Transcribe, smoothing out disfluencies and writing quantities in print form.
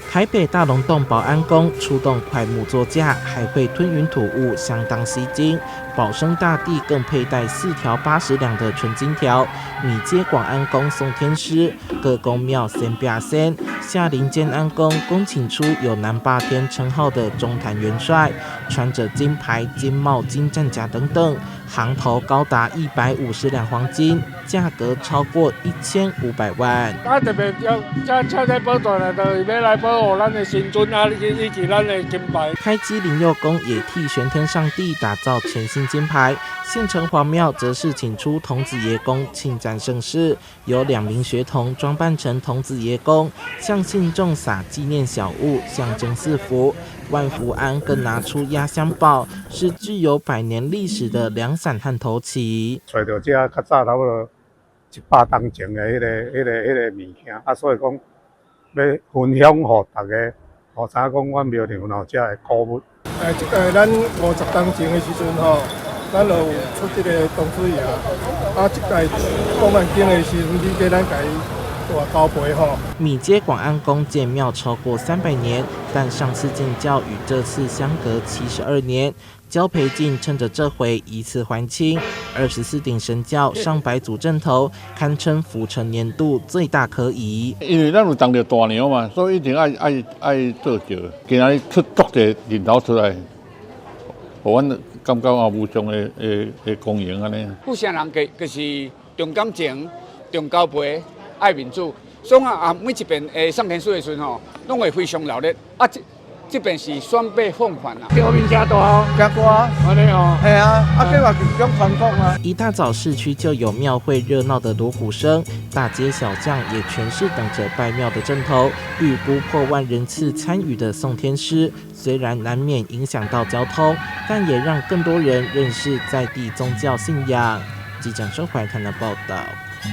台北大龍峒保安宮出動檜木座駕，還會吞雲吐霧，相當吸睛。保生大帝更佩戴4條80兩的純金條。米街廣安宮送天師，各宮廟先拼先。下林建安宮恭請出有南霸天稱號的中壇元帥，穿着金牌、金帽、金戰甲等等，行頭高達150兩黃金，價格超過1500萬。啊，特別要這這寶座來，就是欲來保護咱的神尊啊，以及咱的金牌。開基靈佑宮也替玄天上帝打造全新金牌。縣城隍廟則是請出童子爺公慶讚盛事，有兩名學童裝扮成童子爺公，向信眾撒紀念小物，象徵賜福。萬福庵更拿出壓箱寶，是具有百年歷史的涼傘和頭旗。揣著這較早差不多100冬前的彼個物件，啊，所以講欲分享予大家，予知影講阮廟裡有這个古物。這個咱50冬前的時陣吼，咱就有出這个童子爺，啊，這屆講完經的時陣，你給咱共伊大交陪吼。米街廣安宮建廟超過300年，但上次建醮與這次相隔72年。交賠金趁着這回一次還清，24頂神轎，上百組陣頭，堪稱府城年度最大可疑。因為咱有當著大娘嘛，所以一定愛愛愛做轎。今仔日出足濟人頭出來，予阮感覺啊無上的的的光榮按呢。府城人家就是重感情、重交陪、愛面子，所以啊，每一遍送天師的時陣吼，攏會非常熱鬧。啊，這這邊是雙倍奉還啊！橋面誠大，誠大，按呢哦，係啊，啊，這嘛是一種傳統啊。一大早市區就有廟會熱鬧的鑼鼓聲，大街小巷也全是等着拜廟的陣頭。預估破萬人次參與的送天師，雖然難免影響到交通，但也讓更多人認識在地宗教信仰。記者周懷談的報道。